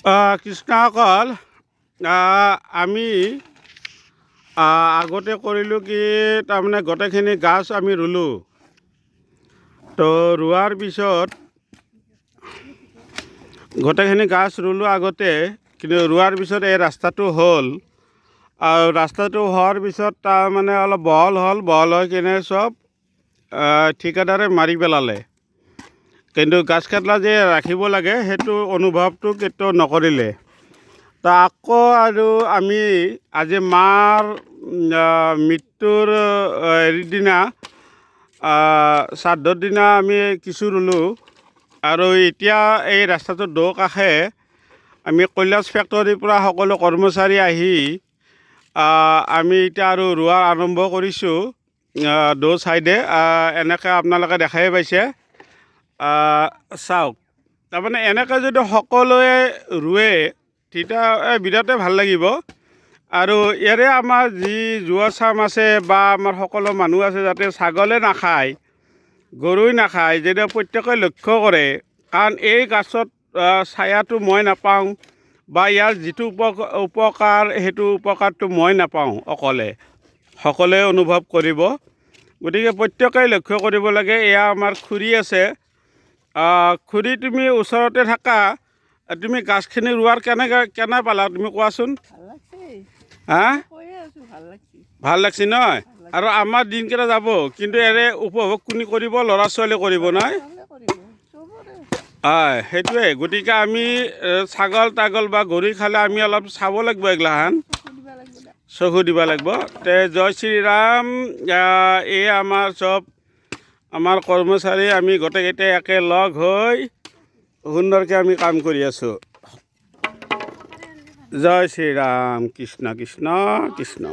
কৃষ্ণসকল, আমি আগতে কৰিলোঁ কি, তাৰমানে গোটেইখিনি গাছ আমি ৰুলোঁ। তো ৰোৱাৰ পিছত গোটেইখিনি গাছ ৰুলোঁ আগতে, কিন্তু ৰোৱাৰ পিছত এই ৰাস্তাটো হ'ল আৰু ৰাস্তাটো হোৱাৰ পিছত তাৰমানে অলপ বহল হ'ল। বহল হৈ কিনে চব ঠিকাদাৰে মাৰি পেলালে। কিন্তু গাছ কেইটা যে ৰাখিব লাগে, সেইটো অনুভৱটো কেতিয়াও নকৰিলে। তো আকৌ আৰু আমি আজি মাৰ মৃত্যুৰ হেৰিৰ দিনা, শ্ৰাদ্ধৰ দিনা আমি কিছু ৰুলোঁ। আৰু এতিয়া এই ৰাস্তাটোৰ দুকাষে আমি কৈলাশ ফেক্টৰীৰ পৰা সকলো কৰ্মচাৰী আহি আমি এতিয়া আৰু ৰোৱা আৰম্ভ কৰিছোঁ দো চাইডে। এনেকৈ আপোনালোকে দেখাই পাইছে। চাওক, তাৰমানে এনেকৈ যদি সকলোৱে ৰুৱে, তেতিয়া বিৰাটেই ভাল লাগিব। আৰু ইয়াৰে আমাৰ যি যুৱচাম আছে বা আমাৰ সকলো মানুহ আছে, যাতে ছাগলে নাখায়, গৰুৱে নাখায়, যেতিয়া প্ৰত্যেকে লক্ষ্য কৰে। কাৰণ এই গাছত ছায়াটো মই নাপাওঁ বা ইয়াৰ যিটো উপকাৰ, সেইটো উপকাৰটো মই নাপাওঁ অকলে, সকলোৱে অনুভৱ কৰিব। গতিকে প্ৰত্যেকেই লক্ষ্য কৰিব লাগে। এয়া আমাৰ খুৰী আছে। খুৰী, তুমি ওচৰতে থাকা, তুমি গাছখিনি ৰোৱাৰ কেনেকৈ কেনে পালা, তুমি কোৱাচোন। ভাল লাগছে। হা? কৈয়ে আছো, ভাল লাগছে। ভাল লাগছে নহয়? আৰু আমাৰ দিনকেইটা যাব, কিন্তু ইয়াৰে উপভোগ কোনে কৰিব? ল'ৰা ছোৱালী কৰিব নহয়? ভালে কৰিব চবৰে। হয়, সেইটোৱে। গতিকে আমি ছাগল তাগল বা গৰু খালে আমি অলপ চাব লাগিব এইগিলাখান। চকু দিব লাগিব দে। চকু দিব লাগিব। তে জয় শ্ৰীৰাম। এই আমাৰ চব আমাৰ কৰ্মচাৰী, আমি গোটেইকেইটাই একে লগ হৈ সুন্দৰকৈ আমি কাম কৰি আছোঁ। জয় শ্ৰীৰাম, কৃষ্ণ কৃষ্ণ কৃষ্ণ।